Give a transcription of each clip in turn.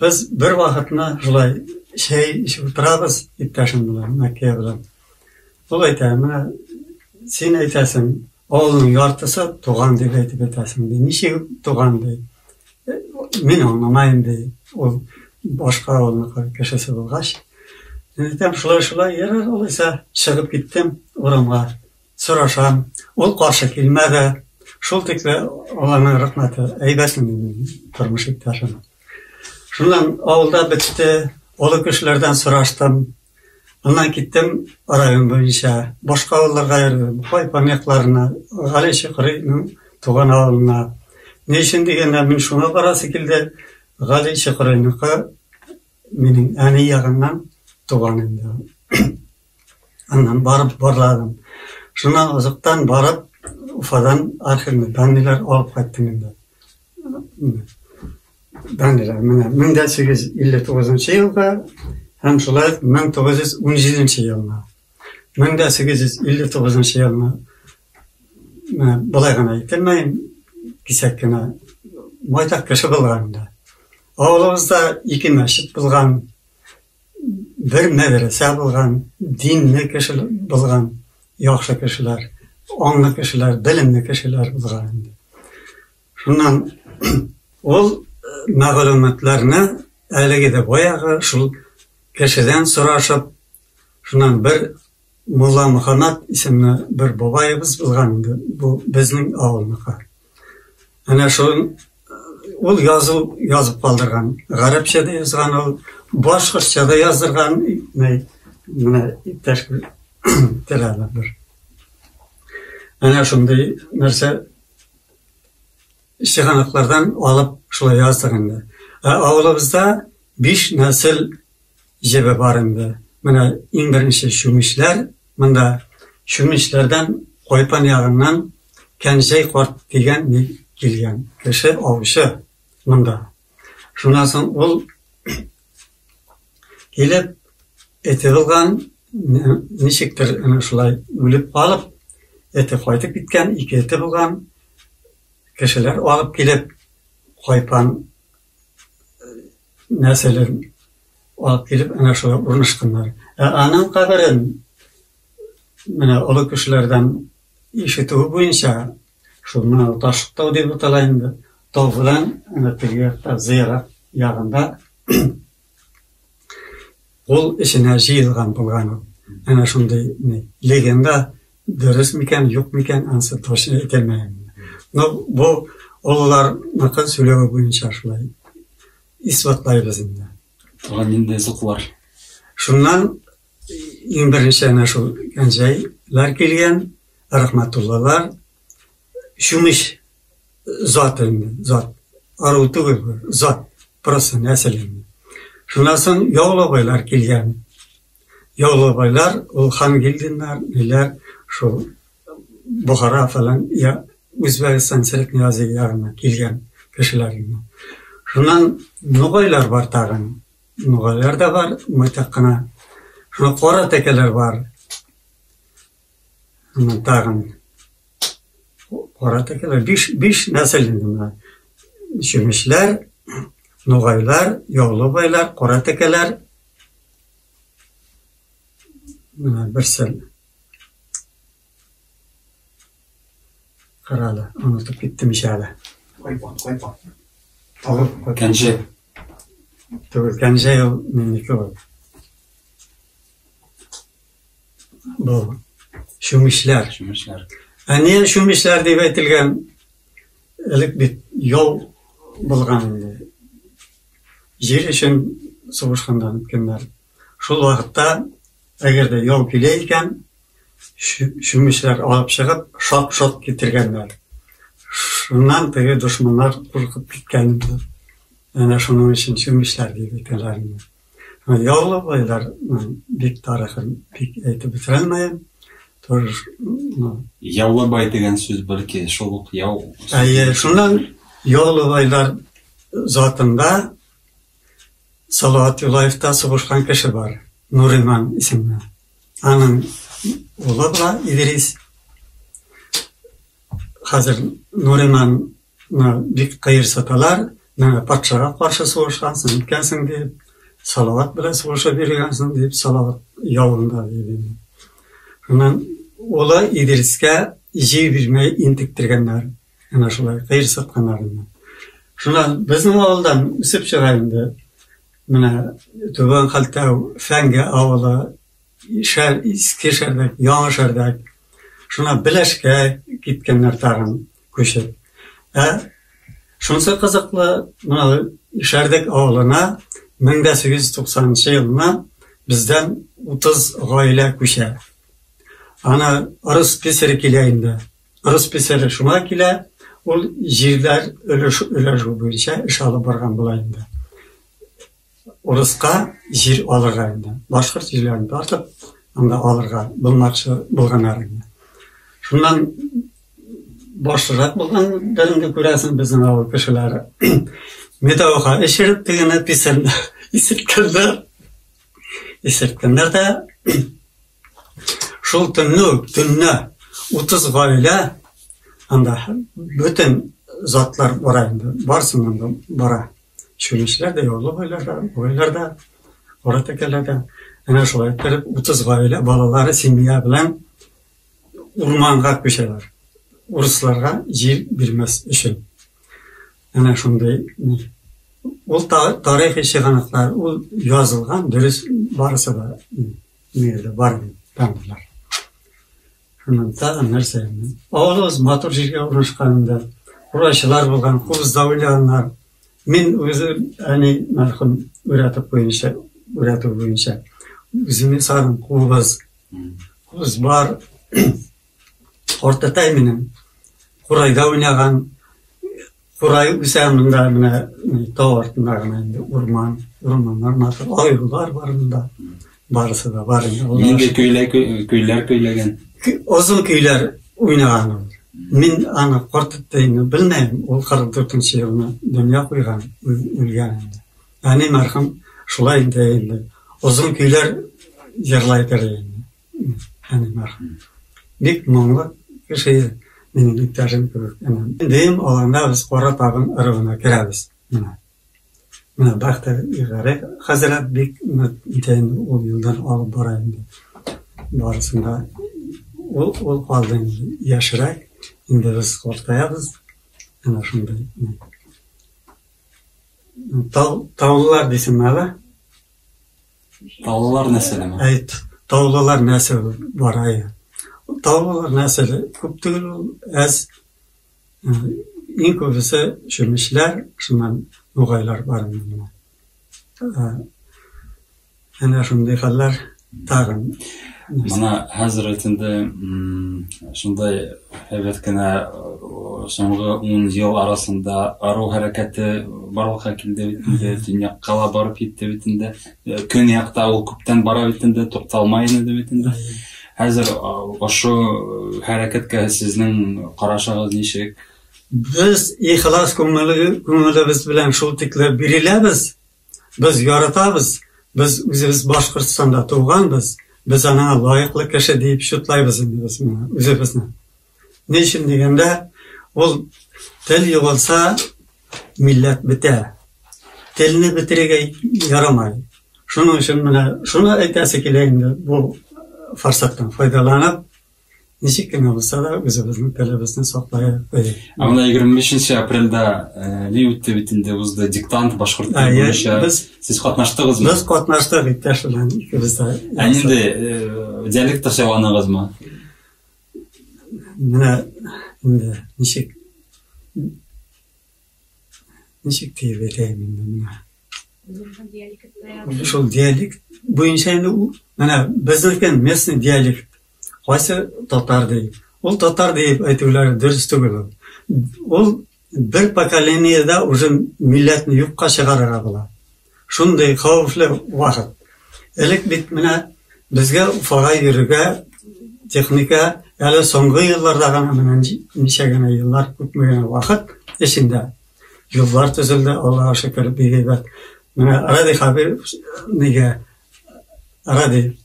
Без бер вакытны шулай чәй эчеп утырабыз иптәшем белән, Мәккә белән. Ул әйтә, менә син әйтәсең, авылның яртысы туган дип әйтеп әйтәсең, ди. Ничек туган ди? Мин аңламайым ди. Ул башка авылныкы кешесе булгач. Мин әйтәм, шулай-шулай, ярар, алайса чыгып киттем урамга. Сорашам. Ул каршы килмәде. Шул тикле Алланың рәхмәте, әйбәт минем тормыш иптәшем. Шуннан авылда бетте, олы кешеләрдән сораштым. Аннан киттем район буенча, башка авылларга йөрдем, Кайпан якларына, Гали Чокрыйның туган авылына. Ни өчен дигәндә, мин шуңа барасы килде, Гали Чокрыйныкы минем әни ягыннан туган инде. Аннан барып барладым. Шуннан озактан барып, Уфадан архивный данныйлар алып кайттым инде. Данныйлар менә 1859 елга һәм шулай ук 1917 елга. 1859 елны менә болай гына әйтелмәйм, кисәк кенә байтак кеше булган инде. Авылыбызда ике мәчет булган, бер мәдрәсә булган, динле кеше булган, яхшы кешеләр, аңлы кешеләр, белемле кешеләр булган инде. Шуннан ул мәгълүматларны әлеге дә баягы шул кешедән сорашып, шуннан бер Мулла Мөхәммәт исемле бер бабаебыз булган инде, бу безнең авылныкы. Әнә шул ул язу язып калдырган. Гарәпчә дә язган ул, башкортча да яздырган. Менә иптәш теләде бер. Әнә шундый нәрсә чыганаклардан алып шулай яздык инде. Ә авылыбызда 5 нәсел җебе бар инде. Менә иң беренче чүмечләр, монда чүмечләрдән Кайпан ягыннан Кәнҗәй карт дигән килгән кеше, аучы монда. Шуннан соң ул килеп эте булган, ничектер әнә шулай үлеп калып, эте кайтып киткән, ике эте булган. Кешеләр алып килеп Кайпан нәселен алып килеп әнә шулай урнашканнар. Ә аның каберен менә олы кешеләрдән ишетүе буенча шул менә Ташлытау дип атала инде. Тау белән әнә теге якта зыярат ягында ул эченә җыелган булган ул. Әнә шундый легенда, дөрес микән, юк микән, анысы точно әйтәлмәйм. Но бу олыларныкы сөйләве буенча шулай исбатлайбыз инде. Тагын нинди затлар? Шуннан иң беренче әнә шул Кәнҗәйләр килгән, Рәхмәтуллалар, Чүмеч зат инде, зат. Ару түгел бу, зат, просто нәсел инде. Шуннан соң Яулыбайлар килгән. Яулыбайлар, ул Хангилдиннар, ниләр, шул Бохара фәлән, я Үзбәкстан, Средний Азия ягына килгән кешеләр инде. Шуннан Нугайлар бар тагын. Нугайлар да бар, байтак кына. Шуннан кара тәкәләр бар. Аннан тагын кара тәкәләр, биш нәсел инде менә. Чүмечләр, нугайлар, яулыбайлар, кара тәкәләр. Менә берсе. Каралы, онытып киттем ич әле. Кайпан, кайпан. Түгел, Кәнҗә. Түгел, кәнҗә ул минеке ул. Бу чүмечләр. Чүмечләр. Ә ни чүмечләр дип әйтелгән? Элек бит яу булган инде. Җир өчен сугышканнар үткәннәр. Шул вакытта, әгәр дә яу килә икән, чүмечләр алып чыгып, шак-шок китергәннәр. Шуннан теге дошманнар куркып киткән инде. Әнә шуның өчен чүмечләр дип әйтәләр инде. Яулыбайлар бик тарихын бик әйтеп бетерә алмыйм. Тоже, ну, Яулыбай дигән сүз бәлки шул ук яу. Әйе, шуннан Яулыбайлар затында Салават Юлаевта сугышкан кеше бар, Нуриман исемле. Аның улы була Идрис. Хәзер Нуриманны бик кыерсыталар. Менә патшага каршы сугышкансың, иткәнсең дип, Салават белән сугышып йөргәнсең дип, Салават явында дип инде. Шуннан улы Идрискә җир бирмәй интектергәннәр. Әнә шулай кыерсытканнар инде. Шуннан безнең авылдан үсеп чыга инде. Менә Түбән Хәлтәү, Фәнгә авылы, Шәр, Иске Шәрдәк, Яңа Шәрдәк. Шуннан Беләшкә киткәннәр тагын күчеп. Ә шунысы кызыклы, менә Шәрдәк авылына 1890 елны бездән 30 гаилә күчә. Аны рус писаре килә инде. Рус писаре шуңа килә, ул җирләр өләшү буенча эш алып барган була инде. Урыска җир алырга инде. Башкорт җирләрен тартып, анда алырга булмакчы булганнар инде. Шуннан башлырак булган инде күрәсең безнең авыл кешеләре. Медовуха эчереп тегене писарьны исерткәннәр. Исерткәннәр дә шул төнне үк, төнне 30 гаилә анда бөтен затлар бара инде. Барысыннан да бара. Чүмечләр дә, ярлы да, байлар да, кара тәкәләр дә. Әнә шулай иттереп 30 гаилә балалары семья белән урманга күчәләр. Урысларга җир бирмәс өчен. Әнә шундый ул тарихи чыганаклар, ул язылган, дөрес барысы да нигездә бар тамырлар. Шуннан тагын нәрсә инде? Авылыбыз матур җиргә урнашкан инде. Курайчылар булган, кубызда уйнаганнар. Мин үзем әни мәрхүм өйрәтеп буенча, өйрәтү буенча үзем ясадым кубыз. Кубыз бар. Картатай минем курайда уйнаган. Курай үсә монда менә тау артында гына инде урман, урманнар матур, аюлар бар монда. Барысы да бар инде. Нинди көйләр көйләгән? Озын көйләр уйнаган ул. Мин аны картатайны белмәйм, ул 44 елны дөнья куйган, үлгән инде. Әни мәрхүм шулай инде инде. Озын көйләр җырлай торды инде. Әни мәрхүм. Бик моңлы кеше иде. Минем иптәшем кебек. Дөем аланда без Кара Табын ыруына керәбез. Менә. Менә Бәхтигарәй хәзрәт бик нык ул юлдан алып бара инде. Барысын да ул калды инде яшьрәк, инде без картаябыз. Әнә шундый. Таулылар дисеңме әле? Таулылар нәселеме? Әйт, таулылар нәселе бар, әйе. Таулылар нәселе күп түгел ул, әз. Иң күбесе чүмечләр, шуннан нугайлар бар инде менә. Әнә шундый хәлләр тагын. Менә хәзер инде шундай әйбәт кенә соңгы 10 ел арасында ару хәрәкәте барлыкка килде бит инде, төньякка ла барып җитте бит инде. Көньякта ул күптән бара бит инде, тукталмай инде бит инде. Хәзер ошо хәрәкәткә сезнең карашыгыз ничек? Без ихлас күңелебез белән шул тикле биреләбез, без яратабыз, без үзебез Башкортстанда туганбыз, без аңа лаеклы кеше дип шутлайбыз инде без менә үзебезне. Ни өчен дигәндә, ул тел югалса, милләт бетә. Телне бетерергә ярамай. Шуның өчен менә шуны әйтәсе килә инде бу форсаттан файдаланып, ничек кенә булса да үзебезнең телебезне саклайык. Ә менә 25 апрельдә ни үтте бит инде, узды диктант башкорт теле буенча. Сез катнаштыгызмы? Без катнаштык иптәш белән икебез дә. Ә нинди диалектта сайладыгызмы? Менә инде ничек диеп әйтәйем инде менә. Шул диалект буенча инде ул менә безнеке местный диалект. Кайсы татар ди. Ул татар диеп әйтүләре дөрес түгел ул. Ул бер поколениедә уже милләтне юкка чыгарырга була. Шундый хәвефле вакыт. Элек бит менә безгә Уфага йөрергә техника әле соңгы елларда гына менә ничә генә еллар, күпме генә вакыт эчендә юллар төзелде, Аллага шөкер, бик әйбәт. Менә Радий Хәбиров нигә Радий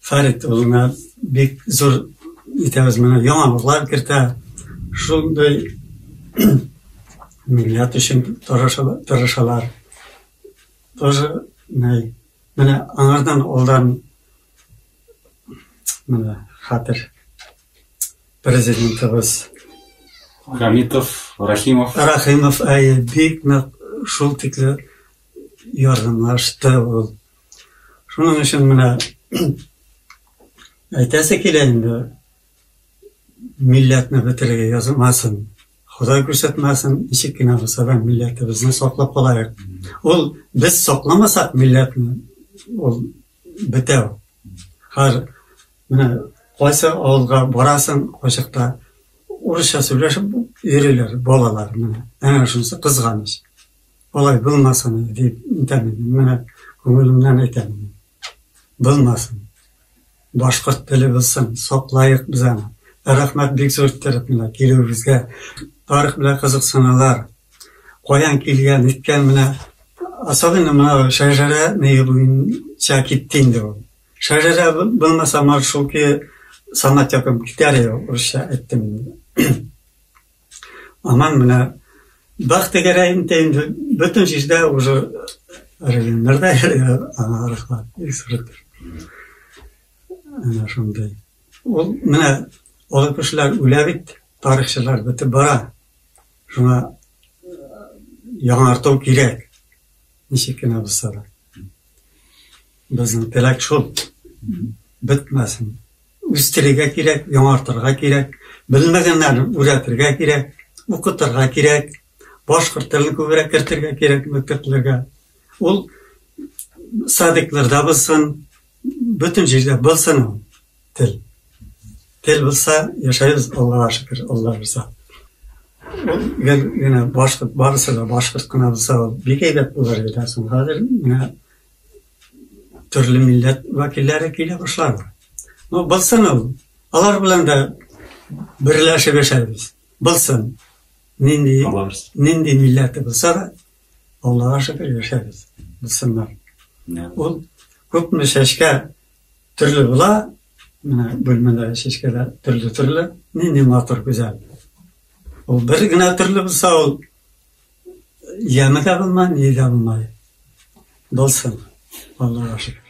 Фәрит улына бик зур итәбез, менә яңалыклар кертә. Шундый Милләт өсөн тырышалар. Тоже ни, менә аңардан алдан менә хәтер президентыбыз Хамитов, Рахимов. Рахимов, әйе, бик нык шул тикле ярдәмләште ул. Шуның өчен менә әйтәсе килә инде, милләтне бетерергә язмасын. Ходай күрсәтмәсен, ничек кенә булса да милләтебезне саклап калайык. Ул без сакламасак милләтне, ул бетә. Хәзер менә кайсы авылга барасың, кайчакта урысча сөйләшеп йөриләр балалар менә. Әнә шунысы кызганыч. Алай булмасын дип әйтәм инде. Менә күңелемнән әйтәм. Булмасын. Башкорт теле булсын, саклайык без аны. Рәхмәт бик зур иттереп менә килүегезгә. Тарих белән кызыксыналар. Каян килгән, ниткән менә особенно менә шәҗәрә ни буенча китте инде ул. Шәҗәрә булмаса, может, шул ки самотеком китәр иде, урысча әйттем инде. Аман менә Бәхтегәрәй инде бөтен җирдә уже районнарда аңа рәхмәт. Бик зур. Әнә шундый. Ул менә олы кешеләр үлә бит, тарихчылар бетеп бара. Шуңа яңарту кирәк. Ничек кенә булса да. Безнең теләк шул. Бетмәсен. Үстерергә кирәк, яңартырга кирәк, белмәгәннәрне өйрәтергә кирәк, укытырга кирәк, башкорт телен күбрәк кертергә кирәк мәктәпләргә. Ул садикларда булсын, бөтен җирдә булсын ул тел. Тел булса, яшәйбез, Аллага шөкер, Алла бирсә. Ул гел генә башкорт, барысы да башкорт кына булса, ул бик әйбәт булыр иде. Соң хәзер менә төрле милләт вәкилләре килә башлады. Ну, булсын ул. Алар белән дә берләшеп яшәйбез. Булсын. Нинди, нинди милләте булса да, Аллага шөкер яшәйбез. Булсыннар. Ул күпме чәчкә төрле була, менә бүлмәдә чәчкәләр төрле-төрле, нинди матур, гүзәл. Ул бер генә төрле булса, ул яме дә булмай, ни дә булмай. Булсын. Аллага шөкер.